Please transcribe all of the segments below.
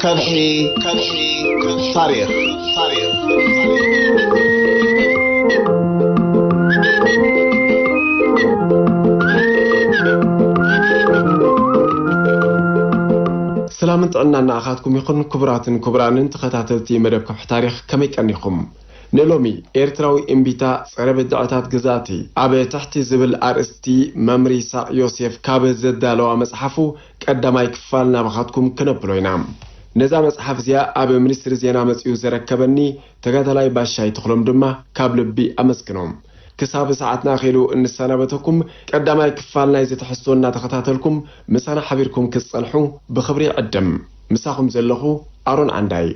ከብሒ፣ ከብሒ፣ ታሪኽ፣ ታሪኽ። ሰላምን ጥዕናን ንኣኻትኩም ይኹን። ክቡራትን ክቡራንን ተኸታተልቲ መደብ ከብሒ ታሪኽ፣ ከመይ ቀኒኹም? ንሎሚ ኤርትራዊ እምቢታ ጸረ በድዕታት ግዛእቲ ኣብ ትሕቲ ዝብል ኣርእስቲ መምህር ይስሐቅ ዮሴፍ ካብ ዘዳለዋ መጽሓፉ ቀዳማይ ክፋል ናባኻትኩም ክነብሎ ኢና። ነዛ መጽሓፍ እዚኣ ኣብ ሚኒስትሪ ዜና መጺኡ ዘረከበኒ ተጋዳላይ ባሻይ ተኽሎም ድማ ካብ ልቢ ኣመስግኖም። ክሳብ ሰዓትና ኣኺሉ እንሰናበተኩም፣ ቀዳማይ ክፋል ናይዚ ትሕዝቶ እናተኸታተልኩም ምሳና ሓቢርኩም ክትጸንሑ ብኽብሪ ይዕድም። ምሳኹም ዘለኹ ኣሮን ዓንዳይ።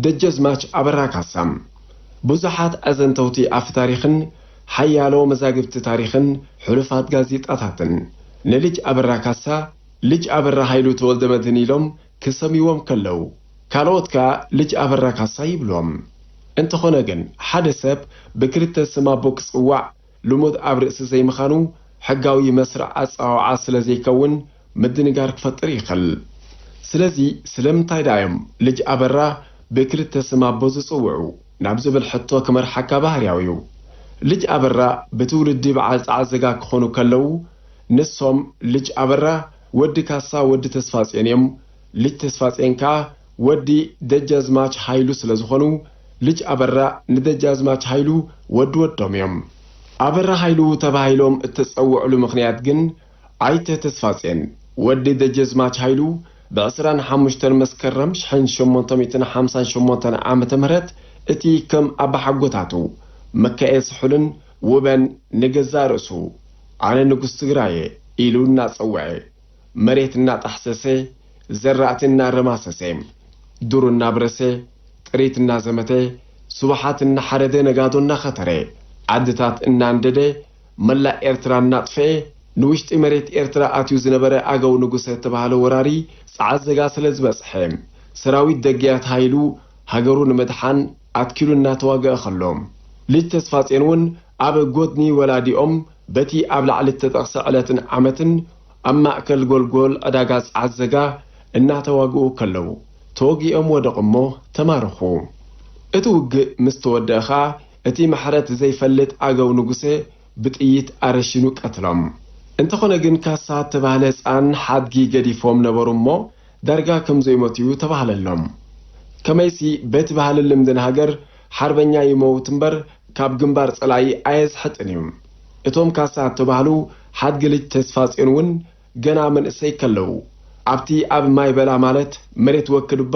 ደጀዝማች ኣበራ ካሳ። ብዙሓት ኣዘንተውቲ ኣፈ ታሪኽን ሓያሎ መዛግብቲ ታሪኽን ሕሉፋት ጋዜጣታትን ንልጅ ኣበራ ካሳ ልጅ ኣበራ ሃይሉ ተወልደ መድህን ኢሎም ክሰምይዎም ከለዉ፣ ካልኦት ከኣ ልጅ ኣበራ ካሳ ይብልዎም። እንተኾነ ግን፣ ሓደ ሰብ ብክልተ ስም ኣቦ ክጽዋዕ ልሙድ ኣብ ርእሲ ዘይምዃኑ፣ ሕጋዊ መስርዕ ኣጸዋውዓ ስለ ዘይከውን ምድንጋር ክፈጥር ይኽእል። ስለዚ፣ ስለምንታይ ደኣ እዮም ልጅ ኣበራ ብክልተ ስም ኣቦ ዝጽውዑ ናብ ዝብል ሕቶ ክመርሓካ ባህርያዊ እዩ። ልጅ ኣበራ ብትውልዲ በዓል ጸዓዘጋ ክኾኑ ከለዉ፣ ንሶም ልጅ ኣበራ ወዲ ካሳ ወዲ ተስፋጽዮን እዮም። ልጅ ተስፋጽዮን ከኣ ወዲ ደጃዝማች ሃይሉ ስለ ዝኾኑ፣ ልጅ ኣበራ ንደጃዝማች ሃይሉ ወዲ ወዶም እዮም። ኣበራ ሃይሉ ተባሂሎም እተጸውዕሉ ምኽንያት ግን፣ ኣይተ ተስፋጼን ወዲ ደጀዝማች ሃይሉ ብዕስራን ሓሙሽተን መስከረም ሽሕን ሸሞንተ ሚእትን ሓምሳን ሸሞንተን ዓመተ ምህረት እቲ ከም ኣባሓጎታቱ መካኤ ስሑልን ውበን ንገዛእ ርእሱ፣ "ኣነ ንጉስ ትግራየ" ኢሉ እናጸውዐ፣ መሬት እናጣሕሰሰ፣ ዘራእቲ እናረማሰሰ፣ ዱር እናብረሰ፣ ጥሪት እናዘመተ፣ ስቡሓት እናሓረደ፣ ነጋዶ እናኸተረ፣ ዓድታት እናንደደ፣ መላእ ኤርትራ እናጥፍኤ፣ ንውሽጢ መሬት ኤርትራ ኣትዩ ዝነበረ ኣገው ንጉሰ እተባህለ ወራሪ ጸዓዘጋ ስለ ዝበጽሐ፣ ሰራዊት ደግያት ሃይሉ ሃገሩ ንምድሓን ኣትኪሉ እናተዋግአ ከሎ፣ ልጅ ተስፋጼን እውን ኣብ ጎድኒ ወላዲኦም በቲ ኣብ ላዕሊ እተጠቕሰ ዕለትን ዓመትን ኣብ ማእከል ጎልጎል ዕዳጋ ጸዓዘጋ እናተዋግኡ ከለዉ፣ ተወጊኦም ወደቑ እሞ ተማረኹ። እቲ ውግእ ምስ ተወደአ ኸኣ፣ እቲ ምሕረት ዘይፈልጥ ኣገው ንጉሰ ብጥይት ኣረሺኑ ቀትሎም። እንተኾነ ግን፣ ካሳ እተባህለ ህጻን ሓድጊ ገዲፎም ነበሩ እሞ፣ ዳርጋ ከም ዘይሞቱ እዩ ተባህለሎም። ከመይሲ፣ በቲ ባህልን ልምድን ሃገር፣ ሓርበኛ ይመውት እምበር፣ ካብ ግንባር ጸላኢ ኣየዝሕጥን እዩ። እቶም ካሳ እተባህሉ ሓድጊ ልጅ ተስፋጽዮን እውን ገና መንእሰይ ከለዉ፣ ኣብቲ ኣብ ማይበላ ማለት መሬት ወክድባ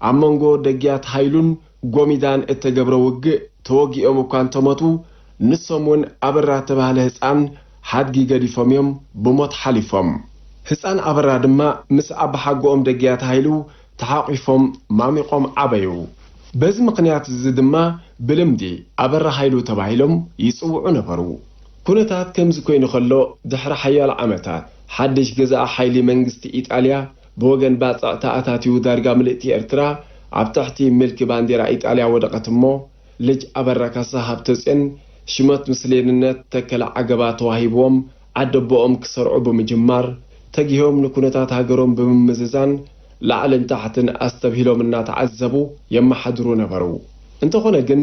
ኣብ መንጎ ደግያት ሃይሉን ጎሚዳን እተገብረ ውግእ ተወጊኦም እኳ እንተሞቱ፣ ንሶም እውን ኣበራ እተባህለ ህጻን ሓድጊ ገዲፎም እዮም ብሞት ሓሊፎም። ህጻን ኣበራ ድማ ምስ ኣባሓጎኦም ደግያት ሃይሉ ተሓቒፎም ማሚቖም ዓበዩ። በዚ ምኽንያት እዚ ድማ ብልምዲ ኣበራ ሃይሉ ተባሂሎም ይጽውዑ ነበሩ። ኩነታት ከምዚ ኮይኑ ከሎ፣ ድሕሪ ሓያሎ ዓመታት፣ ሓድሽ ገዛኢ ሓይሊ መንግስቲ ኢጣልያ ብወገን ባጽዕ ተኣታትዩ ዳርጋ ምልእቲ ኤርትራ ኣብ ትሕቲ ምልኪ ባንዴራ ኢጣልያ ወደቐት እሞ፣ ልጅ ኣበራ ካሳ ሃብተጽዮን ሽመት ምስሌንነት ተከለ ዓገባ ተዋሂብዎም ዓደቦኦም ክሰርዑ ብምጅማር፣ ተጊሆም ንኩነታት ሃገሮም ብምምዝዛን ላዕልን ታሕትን ኣስተብሂሎም እናተዓዘቡ የመሓድሩ ነበሩ። እንተኾነ ግን፣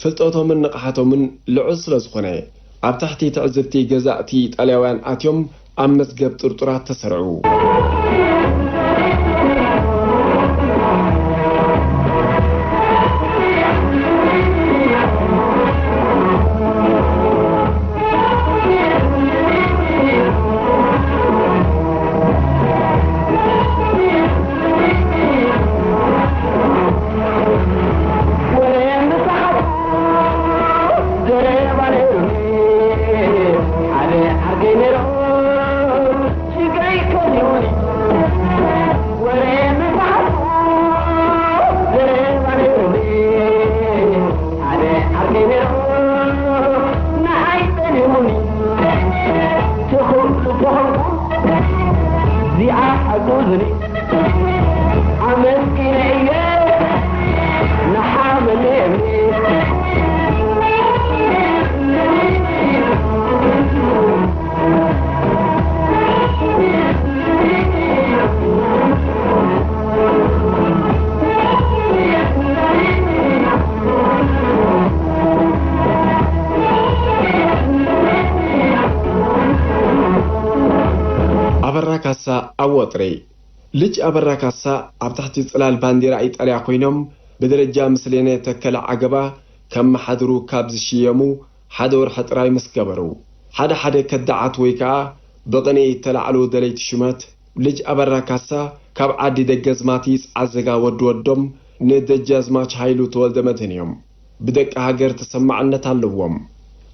ፍልጠቶምን ንቕሓቶምን ልዑል ስለ ዝኾነ፣ ኣብ ትሕቲ ትዕዝብቲ ገዛእቲ ኢጣልያውያን ኣትዮም ኣብ መዝገብ ጥርጡራት ተሰርዑ። ኣበራ ካሳ ኣብ ወጥሪ። ልጅ ኣበራ ካሳ ኣብ ትሕቲ ጽላል ባንዲራ ኢጣልያ ኮይኖም፣ ብደረጃ ምስሌነ ተከለ ዓገባ ከመሓድሩ ካብ ዝሽየሙ ሓደ ወርሒ ጥራይ ምስ ገበሩ፣ ሓደ ሓደ ከዳዓት ወይ ከኣ ብቕንኢ እተላዕሉ ደለይቲ ሹመት፣ ልጅ ኣበራ ካሳ ካብ ዓዲ ደገዝማት ይጽዓ ዘጋ ወዲ ወዶም ንደጃዝማች ሃይሉ ተወልደ መድህን እዮም። ብደቂ ሃገር ተሰማዕነት ኣለዎም።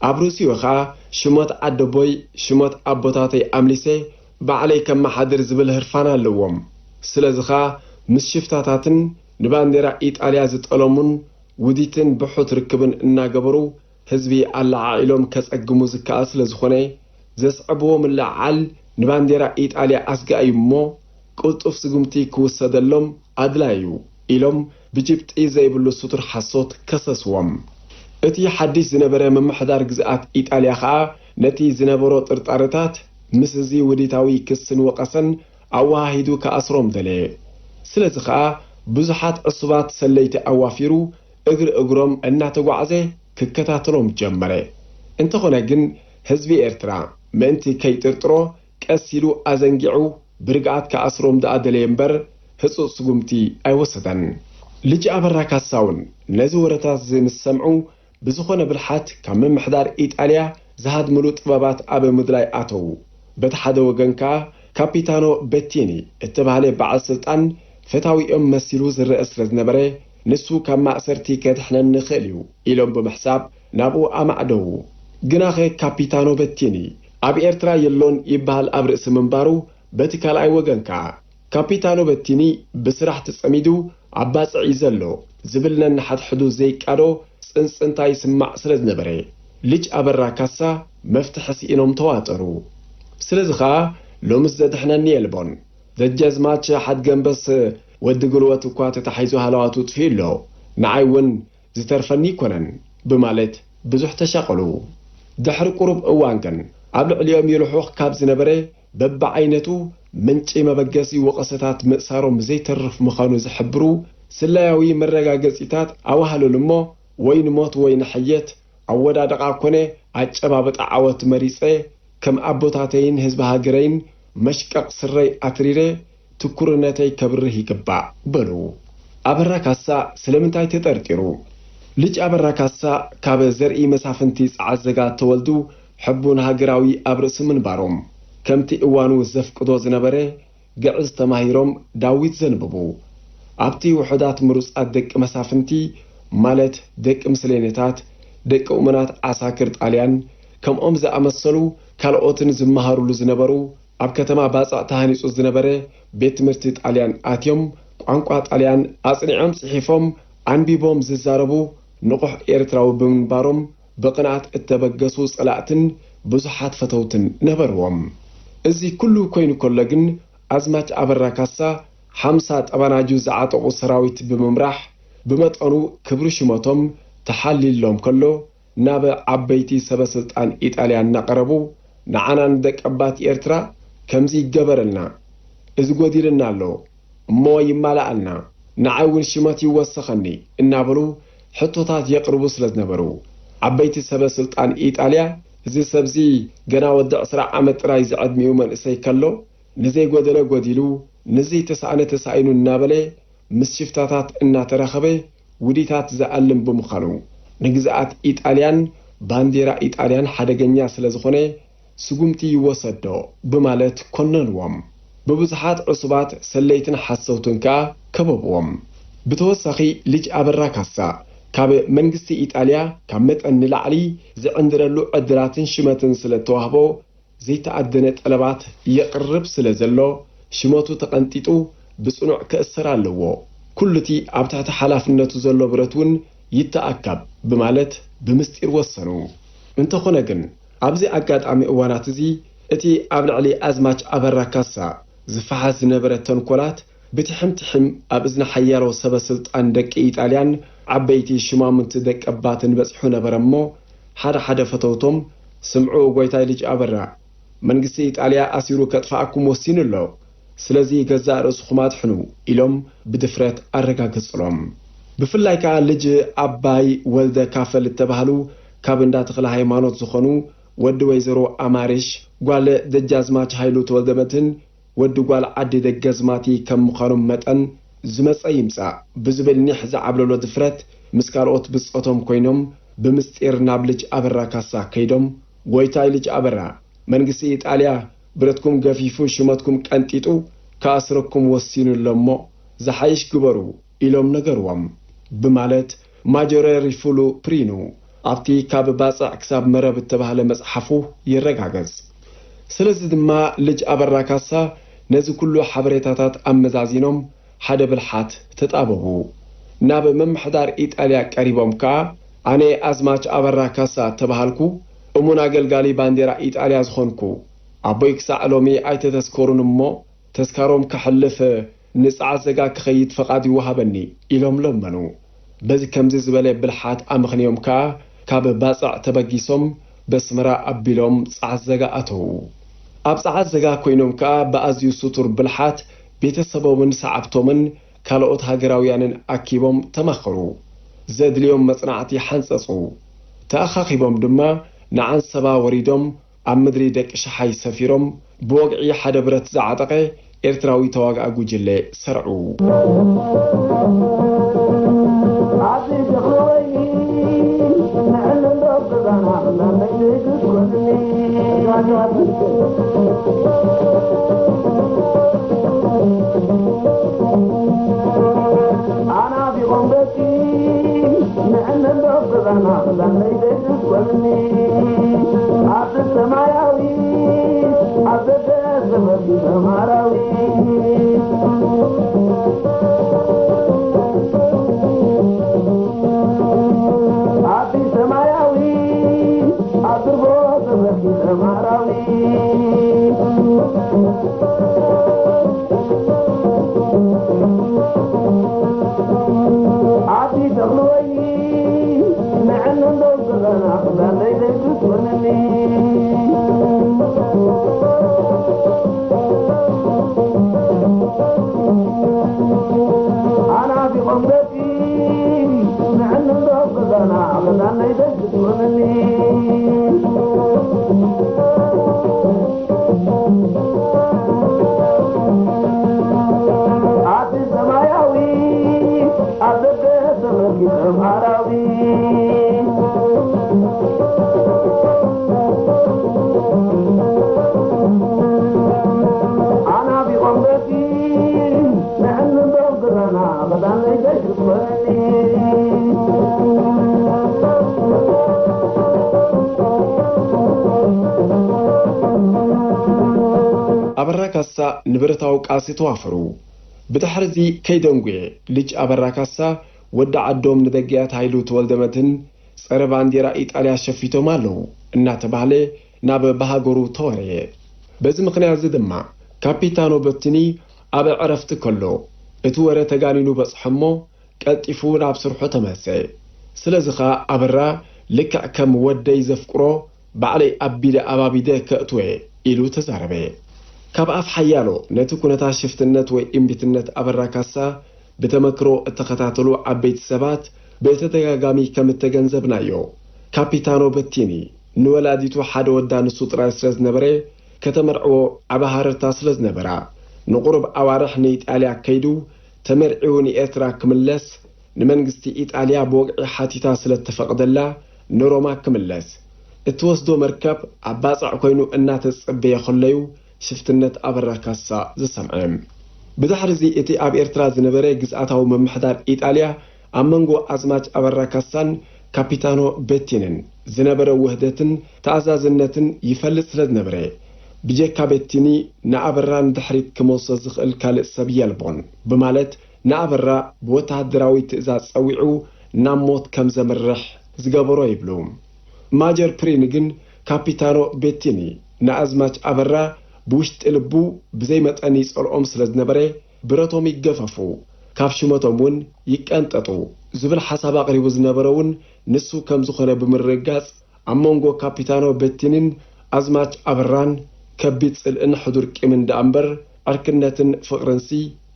ኣብ ርእሲኡ ኸኣ ሽሞት ዓደቦይ፣ ሽሞት ኣቦታተይ ኣምሊሰ ባዕለይ ከመሓድር ዝብል ህርፋን ኣለዎም። ስለዚ ኸኣ ምስ ሽፍታታትን ንባንዴራ ኢጣልያ ዝጠለሙን ውዲትን ብሑት ርክብን እናገበሩ ህዝቢ ኣለዓዒሎም ከጸግሙ ዝከኣል ስለ ዝኾነ፣ ዘስዕብዎ ምልዕዓል ንባንዴራ ኢጣልያ ኣስጋኢ እዩ እሞ፣ ቅልጡፍ ስጉምቲ ክውሰደሎም ኣድላዪ እዩ ኢሎም ብጭብጢ ዘይብሉ ስቱር ሓሶት ከሰስዎም። እቲ ሓድሽ ዝነበረ ምምሕዳር ግዝኣት ኢጣልያ ኸኣ ነቲ ዝነበሮ ጥርጣረታት ምስ እዚ ውዲታዊ ክስን ወቐሰን ኣወሃሂዱ ክኣስሮም ደለየ። ስለዚ ኸኣ ብዙሓት ዕሱባት ሰለይቲ ኣዋፊሩ እግሪ እግሮም እናተጓዕዘ ክከታተሎም ጀመረ። እንተኾነ ግን ህዝቢ ኤርትራ ምእንቲ ከይጥርጥሮ ቀስ ኢሉ ኣዘንጊዑ ብርግኣት ክኣስሮም ደኣ ደለየ እምበር ህጹጽ ስጉምቲ ኣይወሰደን። ልጅ ኣበራ ካሳውን ነዚ ወረታት እዚ ምስ ሰምዑ ብዝኾነ ብልሓት ካብ ምምሕዳር ኢጣልያ ዝሃድምሉ ጥበባት ኣብ ምድላይ ኣተዉ። በቲ ሓደ ወገን ከኣ ካፒታኖ በቲኒ እተባህለ በዓል ስልጣን ፈታዊኦም መሲሉ ዝረአ ስለ ዝነበረ፣ ንሱ ካብ ማእሰርቲ ከድሕነኒ ይኽእል እዩ ኢሎም ብምሕሳብ ናብኡ ኣማዕደዉ። ግናኸ ካፒታኖ በቲኒ ኣብ ኤርትራ የሎን ይበሃል ኣብ ርእሲ ምንባሩ፣ በቲ ካልኣይ ወገን ከኣ ካፒታኖ በቲኒ ብስራሕ ተጸሚዱ ኣብ ባጽዕ እዩ ዘሎ ዝብል ነንሓድሕዱ ዘይቃዶ ጽንጽንታ ይስማዕ ስለ ዝነበረ፣ ልጅ ኣበራ ካሳ መፍትሒ ስኢኖም ተዋጠሩ። ስለዚ ኸኣ ሎምስ ዘድሕነኒ የልቦን። ደጃዝማች ሓድገንበስ ወዲ ግልወት እኳ ተታሒዙ ሃለዋቱ ጥፊኡ ኣሎ። ንዓይ እውን ዝተርፈኒ ኣይኮነን ብማለት ብዙሕ ተሻቐሉ። ድሕሪ ቁሩብ እዋን ግን ኣብ ልዕሊኦም ይልሑኽ ካብ ዝነበረ በብዓይነቱ ምንጪ መበገሲ ወቐሰታት ምእሳሮም ዘይተርፍ ምዃኑ ዝሕብሩ ስለያዊ መረጋገጺታት ኣዋህለሉ እሞ ወይ ንሞት ወይ ንሕየት ኣወዳድቓ ኮነ ኣጨባብጣ ዓወት መሪጸ ከም ኣቦታተይን ህዝቢ ሃገረይን መሽቀቕ ስረይ ኣትሪረ ትኩርነተይ ከብርህ ይግባእ በሉ። ኣበራ ካሳ ስለምንታይ ተጠርጢሩ? ልጅ ኣበራ ካሳ ካብ ዘርኢ መሳፍንቲ ጸዓዘጋ ተወልዱ ሕቡን ሃገራዊ ኣብ ርእሲ ምንባሮም፣ ከምቲ እዋኑ ዘፍቅዶ ዝነበረ ግዕዝ ተማሂሮም ዳዊት ዘንብቡ። ኣብቲ ውሑዳት ምሩጻት ደቂ መሳፍንቲ፣ ማለት ደቂ ምስሌነታት፣ ደቂ እሙናት ዓሳክር ጣልያን፣ ከምኦም ዝኣመሰሉ ካልኦትን ዝመሃሩሉ ዝነበሩ ኣብ ከተማ ባጽዕ ተሃኒጹ ዝነበረ ቤት ትምህርቲ ጣልያን ኣትዮም፣ ቋንቋ ጣልያን ኣጽኒዖም ጽሒፎም ኣንቢቦም ዝዛረቡ ንቑሕ ኤርትራዊ ብምንባሮም፣ ብቕንኣት እተበገሱ ጸላእትን ብዙሓት ፈተውትን ነበርዎም። እዚ ኩሉ ኮይኑ ከሎ ግን፣ ኣዝማች ኣበራ ካሳ ሓምሳ ጠባናጁ ዝዓጠቑ ሰራዊት ብምምራሕ፣ ብመጠኑ ክብሪ ሽመቶም ተሓሊልሎም ከሎ፣ ናብ ዓበይቲ ሰበ ስልጣን ኢጣልያ እናቐረቡ፣ ንዓና ንደቀባት ኤርትራ ከምዚ ይገበረልና፣ እዚ ጎዲልና ኣሎ፣ እሞ ይማላኣልና፣ ንዓይ እውን ሽመት ይወሰኸኒ እናበሉ ሕቶታት የቕርቡ ስለ ዝነበሩ፣ ዓበይቲ ሰበ ስልጣን ኢጣልያ፣ እዚ ሰብዚ ገና ወዲ ዕስራ ዓመት ጥራይ ዝዕድሚኡ መንእሰይ ከሎ፣ ንዘይጎደለ ጎዲሉ፣ ንዘይተሳእነ ተሳኢኑ እናበለ ምስ ሽፍታታት እናተራኸበ ውዲታት ዝኣልም ብምዃኑ፣ ንግዝኣት ኢጣልያን ባንዴራ ኢጣልያን ሓደገኛ ስለ ዝኾነ፣ ስጉምቲ ይወሰዶ ብማለት ኮነንዎም። ብብዙሓት ዕሱባት ሰለይትን ሓሰውትን ከኣ ከበብዎም። ብተወሳኺ ልጅ ኣበራ ካሳ ካብ መንግስቲ ኢጣልያ ካብ መጠን ንላዕሊ ዝዕንድረሉ ዕድላትን ሽመትን ስለ እተዋህቦ፣ ዘይተኣደነ ጠለባት የቕርብ ስለ ዘሎ፣ ሽመቱ ተቐንጢጡ ብጽኑዕ ክእሰር ኣለዎ። ኩሉ እቲ ኣብ ትሕቲ ሓላፍነቱ ዘሎ ብረት እውን ይተኣከብ ብማለት ብምስጢር ወሰኑ። እንተኾነ ግን፣ ኣብዚ ኣጋጣሚ እዋናት እዚ፣ እቲ ኣብ ልዕሊ ኣዝማች ኣበራ ካሳ ዝፈሓስ ዝነበረ ተንኮላት ብትሕም ትሕም ኣብ እዝኒ ሓያሎ ሰበ ስልጣን ደቂ ኢጣልያን ዓበይቲ ሽማሙንቲ ደቀባትን በጺሑ ነበረ እሞ፣ ሓደ ሓደ ፈተውቶም፣ "ስምዑ ጎይታይ ልጅ ኣበራ፣ መንግስቲ ኢጣልያ ኣሲሩ ከጥፍኣኩም ወሲኑ ኣሎ። ስለዚ ገዛእ ርእስኹም ኣድሕኑ" ኢሎም ብድፍረት ኣረጋገጹሎም። ብፍላይ ከኣ ልጅ ኣባይ ወልደ ካፈል እተባህሉ ካብ እንዳ ተኽለ ሃይማኖት ዝኾኑ ወዲ ወይዘሮ ኣማርሽ ጓል ደጃዝማች ሃይሉ ተወልደመድህን ወዲ ጓል ዓዲ ደገዝማቲ ከም ምዃኖም መጠን፣ ዝመጸ ይምጻእ ብዝብል ኒሕ ዝዓብለሎ ድፍረት፣ ምስ ካልኦት ብጾቶም ኮይኖም ብምስጢር ናብ ልጅ ኣበራ ካሳ ከይዶም፣ "ጎይታይ ልጅ ኣበራ፣ መንግስቲ ኢጣልያ ብረትኩም ገፊፉ ሽመትኩም ቀንጢጡ ክኣስረኩም ወሲኑ ኣሎ እሞ፣ ዝሓይሽ ግበሩ" ኢሎም ነገርዎም ብማለት ማጆረ ሪፉሉ ፕሪኑ ኣብቲ ካብ ባጽዕ ክሳብ መረብ እተባህለ መጽሓፉ ይረጋገጽ። ስለዚ ድማ ልጅ ኣበራ ካሳ ነዚ ኩሉ ሓበሬታታት ኣመዛዚኖም ሓደ ብልሓት ተጣበቡ። ናብ ምምሕዳር ኢጣልያ ቀሪቦም ከኣ፣ "ኣነ ኣዝማች ኣበራ ካሳ እተባሃልኩ፣ እሙን ኣገልጋሊ ባንዴራ ኢጣልያ ዝኾንኩ፣ ኣቦይ ክሳዕ ሎሚ ኣይተተስከሩን እሞ፣ ተስካሮም ከሕልፍ ንጸዓት ዘጋ ክኸይድ ፈቓድ ይወሃበኒ" ኢሎም ለመኑ። በዚ ከምዚ ዝበለ ብልሓት ኣመኽንዮም ከኣ ካብ ባጽዕ ተበጊሶም በስመራ ኣቢሎም ጸዓት ዘጋ ኣተዉ። ኣብ ጸዓት ዘጋ ኮይኖም ከኣ ብኣዝዩ ስቱር ብልሓት ቤተሰቦምን ሰዓብቶምን ካልኦት ሃገራውያንን ኣኪቦም ተማኸሩ። ዘድልዮም መጽናዕቲ ሓንጸጹ። ተኣኻኺቦም ድማ ንዓንሰባ ወሪዶም ኣብ ምድሪ ደቂ ሸሓይ ሰፊሮም፣ ብወግዒ ሓደ ብረት ዝዓጠቐ ኤርትራዊ ተዋጋኢ ጉጅለ ሰርዑ። ኣናፊቖም ደቂ ንዕነን ዶ ገዛና ክዳነይ ዘይትኮንኒ። ኣቲ ሰማያዊ ኣብ ደገ ዘመርኪ ተማራዊ። ኣቲ ሰማያዊ ኣብ ድርቦ ዘመርኪ ተማራዊ። ኣቲ ተኽሊ ወይኒ ንዕነን ዶ ገዛና ክዳነይ ዘይትኮንኒ። ኣናፊቖም ደቂ ንዕነን ዶ ገዛና ክዳነይ ዘይትኮንኒ። ኣቲ ሰማያዊ ኣብ ደገ ተመልኪ ተማራዊ። ኣናፊቖም ደቂ ንዕነን ዶ ገዛና ክዳነይ ዘይትኮንኒ። ኣበራ ካሳ ንብረታዊ ቃልሲ ተዋፈሩ። ብድሕርዚ ከይደንጉየ ልጅ ኣበራ ካሳ ወዲ ዓዶም ንደገያት ሃይሉ ተወልደመድህን ጸረ ባንዴራ ኢጣልያ ሸፊቶም ኣለዉ እናተባህለ ናብ ብሃገሩ ተወረየ። በዚ ምኽንያት እዚ ድማ ካፒታኖ በትኒ ኣብ ዕረፍቲ ከሎ እቲ ወረ ተጋኒኑ በጽሖ እሞ ቀልጢፉ ናብ ስርሑ ተመልሰ። ስለዚ ኸኣ ኣበራ ልክዕ ከም ወደይ ዘፍቅሮ ባዕለይ ኣቢለ ኣባቢደ ከእትወ ኢሉ ተዛረበ። ካብ ኣፍ ሓያሎ ነቲ ኩነታት ሽፍትነት ወይ እምቢትነት ኣበራ ካሳ ብተመክሮ እተኸታተሉ ዓበይቲ ሰባት ብተደጋጋሚ ከም እተገንዘብናዮ፣ ካፒታኖ በቲኒ ንወላዲቱ ሓደ ወዳ ንሱ ጥራይ ስለ ዝነበረ፣ ከተመርዕዎ ዓቢ ሃረርታ ስለ ዝነበራ፣ ንቑሩብ ኣዋርሕ ንኢጣልያ ከይዱ ተመርዒዉ ንኤርትራ ክምለስ ንመንግስቲ ኢጣልያ ብወግዒ ሓቲታ ስለ እተፈቕደላ ንሮማ ክምለስ፣ እትወስዶ መርከብ ኣብ ባጽዕ ኮይኑ እናተጸበየ ከሎ'ዩ ሽፍትነት ኣበራ ካሳ ዝሰምዐ። ብድሕርዚ እቲ ኣብ ኤርትራ ዝነበረ ግዝኣታዊ ምምሕዳር ኢጣልያ ኣብ መንጎ ኣዝማች ኣበራ ካሳን ካፒታኖ በቲንን ዝነበረ ውህደትን ተኣዛዝነትን ይፈልጥ ስለ ዝነበረ፣ ብጀካ በቲኒ ንኣበራ ንድሕሪት ክመልሶ ዝኽእል ካልእ ሰብ የልቦን ብማለት ንኣበራ ብወተሃደራዊ ትእዛዝ ጸዊዑ ናብ ሞት ከም ዘምርሕ ዝገበሮ ይብሉ። ማጀር ፕሪኒ ግን ካፒታኖ ቤቲኒ ንኣዝማች ኣበራ ብውሽጢ ልቡ ብዘይ መጠን ይጸልኦም ስለ ዝነበረ፣ ብረቶም ይገፈፉ፣ ካብ ሽመቶም እውን ይቀንጠጡ ዝብል ሓሳብ ኣቕሪቡ ዝነበረ እውን ንሱ ከም ዝኾነ ብምርግጋጽ፣ ኣብ መንጎ ካፒታኖ ቤቲኒን ኣዝማች ኣበራን ከቢድ ጽልእን ሕዱር ቂምን ደኣ እምበር ዕርክነትን ፍቕርንሲ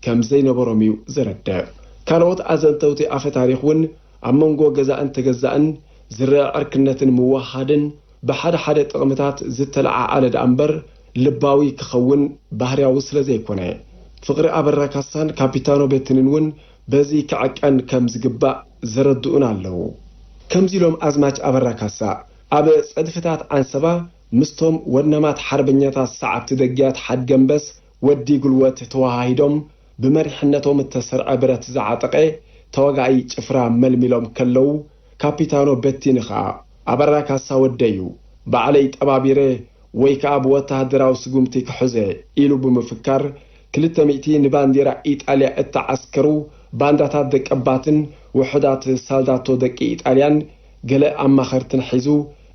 ከም ዘይነበሮም እዩ ዘረድእ። ካልኦት ኣዘንተውቲ ኣፈ ታሪኽ እውን ኣብ መንጎ ገዛእን ተገዛእን ዝረኣ ዕርክነትን ምውህሃድን ብሓደ ሓደ ጥቕምታት ዝተለዓዓለ ደኣ እምበር ልባዊ ክኸውን ባህርያዊ ስለ ዘይኮነ፣ ፍቕሪ ኣበራ ካሳን ካፒታኖ ቤቲኒን እውን በዚ ክዕቀን ከም ዝግባእ ዘረድኡና ኣለዉ። ከምዚ ኢሎም ኣዝማች ኣበራ ካሳ፣ ኣብ ጸድፍታት ዓንሰባ ምስቶም ወነማት ሓርበኛታት ሰዓብቲ ደግያት ሓድገምበስ ወዲ ጉልወት ተወሃሂዶም ብመሪሕነቶም እተሰርዐ ብረት ዝዓጠቐ ተዋጋኢ ጭፍራ መልሚሎም ከለዉ፣ ካፒታኖ በቲኒ ኸኣ፣ ኣበራ ካሳ ወደይ እዩ፣ ባዕለይ ጠባቢረ ወይ ከኣ ብወተሃደራዊ ስጉምቲ ክሕዞ ኢሉ ብምፍካር፣ ክልተ ሚእቲ ንባንዲራ ኢጣልያ እተዓስከሩ ባንዳታት ደቀባትን ውሑዳት ሳልዳቶ ደቂ ኢጣልያን ገለ ኣማኸርትን ሒዙ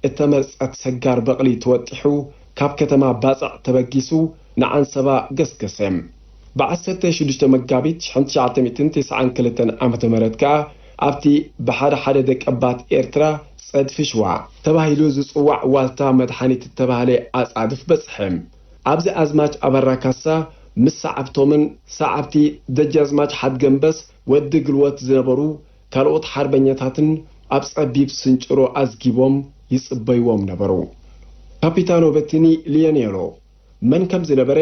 እተመርጸት ሰጋር በቕሊ ተወጢሑ ካብ ከተማ ባጽዕ ተበጊሱ ንዓንሰባ ገስገሰ። ብ ዓሰርተ ሽዱሽተ መጋቢት ሽሕን ትሽዓተ ሚእትን ተስዓን ክልተን ዓመተ ምህረት ከኣ ኣብቲ ብሓደ ሓደ ደቀባት ኤርትራ ጸድፊ ሽዋ ተባሂሉ ዝጽዋዕ ዋልታ መድሓኒት እተባህለ ኣጻድፍ በጽሐ። ኣብዚ ኣዝማች ኣበራ ካሳ ምስ ሰዓብቶምን ሰዓብቲ ደጃዝማች ሓድገምበስ ወዲ ግልወት ዝነበሩ ካልኦት ሓርበኛታትን ኣብ ጸቢብ ስንጭሮ ኣዝጊቦም ይጽበይዎም ነበሩ። ካፒታኖ በቲኒ ሊዮኔሎ መን ከም ዝነበረ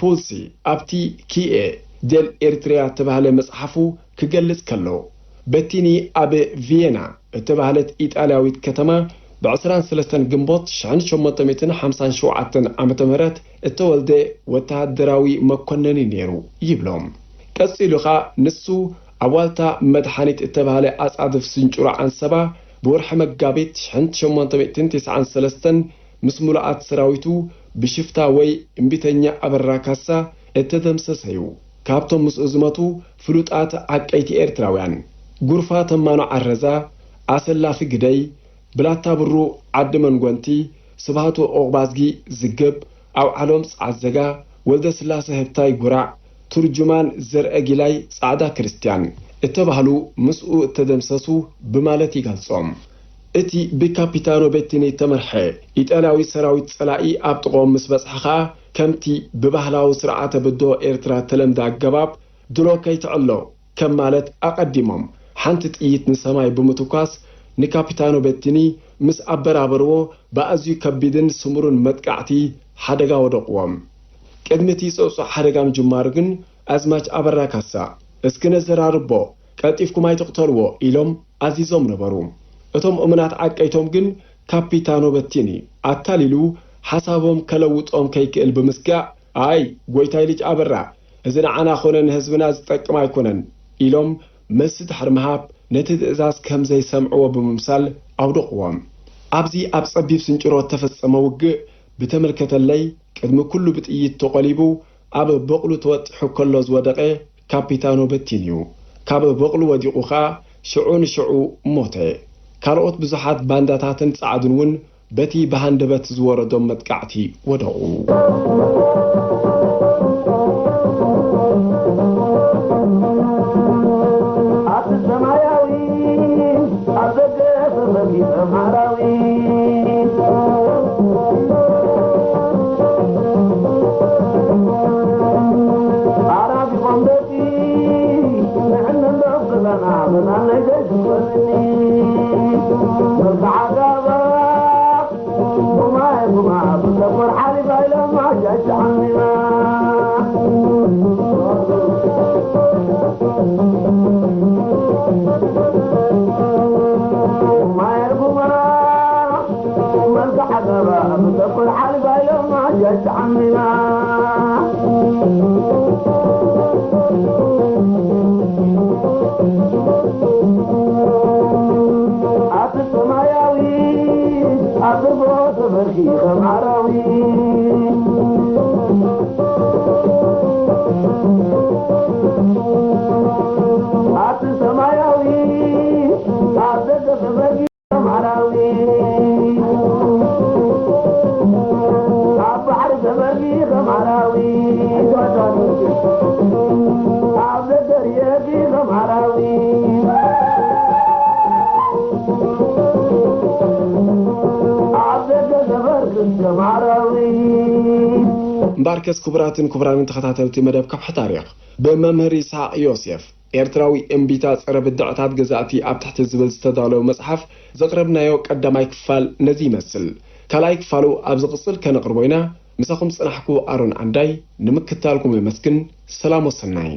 ፑልሲ ኣብቲ ኪኤ ዴል ኤሪትሪያ እተባህለ መጽሓፉ ክገልጽ ከሎ፣ በቲኒ ኣብ ቪየና እተባህለት ኢጣልያዊት ከተማ ብ ዕስራን ሰለስተን ግንቦት ሽሕን ሸሞንተ ሚእትን ሓምሳን ሸውዓተን ዓመተ ምህረት እተወልደ ወተሃደራዊ መኮነን እዩ ነይሩ ይብሎም። ቀጺሉ ኸኣ ንሱ ኣብ ዋልታ መድሓኒት እተባህለ ኣጻድፍ ስንጭሮ ዓንሰባ ብወርሒ መጋቢት ሽሕን ሸሞንተ ሚእትን ተስዓን ሰለስተን ምስ ምሉኣት ሰራዊቱ ብሽፍታ ወይ እምቢተኛ ኣበራ ካሳ እተደምሰሰ እዩ። ካብቶም ምስኡ ዝመቱ ፍሉጣት ዓቀይቲ ኤርትራውያን፣ ጉርፋ ተማኖ ዓረዛ፣ ኣሰላፊ ግደይ፣ ብላታ ብሩ ዓዲ መንጎንቲ፣ ስብሃቱ ኦቕባዝጊ ዝግብ፣ ኣውዓሎም ጸዓዘጋ፣ ወልደስላሰ ህብታይ ጉራዕ፣ ቱርጁማን ዘርአ ጊላይ ጻዕዳ ክርስትያን እተባህሉ ምስኡ እተደምሰሱ ብማለት ይገልጾም። እቲ ብካፒታኖ ቤቲኒ እተመርሐ ኢጣልያዊ ሰራዊት ጸላኢ ኣብ ጥቕኦም ምስ በጽሐ ኸኣ፣ ከምቲ ብባህላዊ ስርዓተ ብድሆ ኤርትራ እተለምደ ኣገባብ፣ ድሮ ከይትዕሎ ከም ማለት ኣቐዲሞም ሓንቲ ጥይት ንሰማይ ብምትኳስ፣ ንካፒታኖ ቤቲኒ ምስ ኣበራበርዎ፣ ብኣዝዩ ከቢድን ስሙርን መጥቃዕቲ ሓደጋ ወደቕዎም። ቅድሚ እቲ ጸውጸው ሓደጋ ምጅማሩ ግን፣ ኣዝማች ኣበራ ካሳ፣ "እስኪ ነዘራርቦ፣ ቀልጢፍኩም ኣይትቕተልዎ" ኢሎም ኣዚዞም ነበሩ። እቶም እሙናት ዓቀይቶም ግን፣ ካፒታኖ በቲኒ ኣታሊሉ፣ ሓሳቦም ከለውጦም ከይክእል ብምስጋእ፣ "ኣይ፣ ጎይታይ ልጅ ኣበራ፣ እዚ ንዓና ኾነ ንህዝብና ዝጠቅም ኣይኮነን" ኢሎም መልሲ ድሕሪ ምሃብ፣ ነቲ ትእዛዝ ከም ዘይሰምዕዎ ብምምሳል ኣውደቕዎም። ኣብዚ ኣብ ጸቢብ ስንጭሮ እተፈጸመ ውግእ ብተመልከተለይ፣ ቅድሚ ኩሉ ብጥይት ተቖሊቡ ኣብ በቕሉ ተወጢሑ ከሎ ዝወደቐ ካፒታኖ በቲን እዩ። ካብ በቕሉ ወዲቑ ኸኣ ሽዑ ንሽዑ ሞተ። ካልኦት ብዙሓት ባንዳታትን ጻዕዱን እውን በቲ ብሃንደበት ዝወረዶም መጥቃዕቲ ወደቑ። ኣቲ ሰማያዊ ኣብ ደገ ተሰኪፈ ማራዊ ሰናይ ዘይትኾንኒ መልክዓ ጋባ ጉማይ ጉማ ብዘኮር ሓሊፋ ኢሎም ኣጃጅ ዓሚማ ጉማይ ጉማ መልክዓ ጋባ ብዘኮር ሓሊፋ ኢሎም ኣጃጅ ዓሚማ ኣቲ ሰማያዊ ኣብ ድርጎ ተፈርኪ ከም ኣራዊ ኣቲ ሰማያዊ ኣብ ደገ ተፈርኪ ከም ኣራዊ ኣብ ባሕሪ ተፈርኪ ከም ኣራዊ ኣብ ደገ ርእየኪ ከም ኣራዊ ኣብ ደገ ተፈርኪ ከም ኣራዊ እምበኣርከስ ክቡራትን ክቡራንን ተኸታተልቲ መደብ ከውሒ ታሪኽ ብመምህር ይስሓቕ ዮሴፍ ኤርትራዊ እምቢታ ጸረ ብድዕታት ገዛእቲ ኣብ ትሕቲ ዝብል ዝተዳለወ መጽሓፍ ዘቕረብናዮ ቀዳማይ ክፋል ነዚ ይመስል። ካልኣይ ክፋሉ ኣብ ዝቕጽል ከነቕርቦ ኢና። ምሳኹም ዝጸናሕኩ ኣሮን ዓንዳይ ንምክትታልኩም የመስግን። ሰላም ወሰናይ።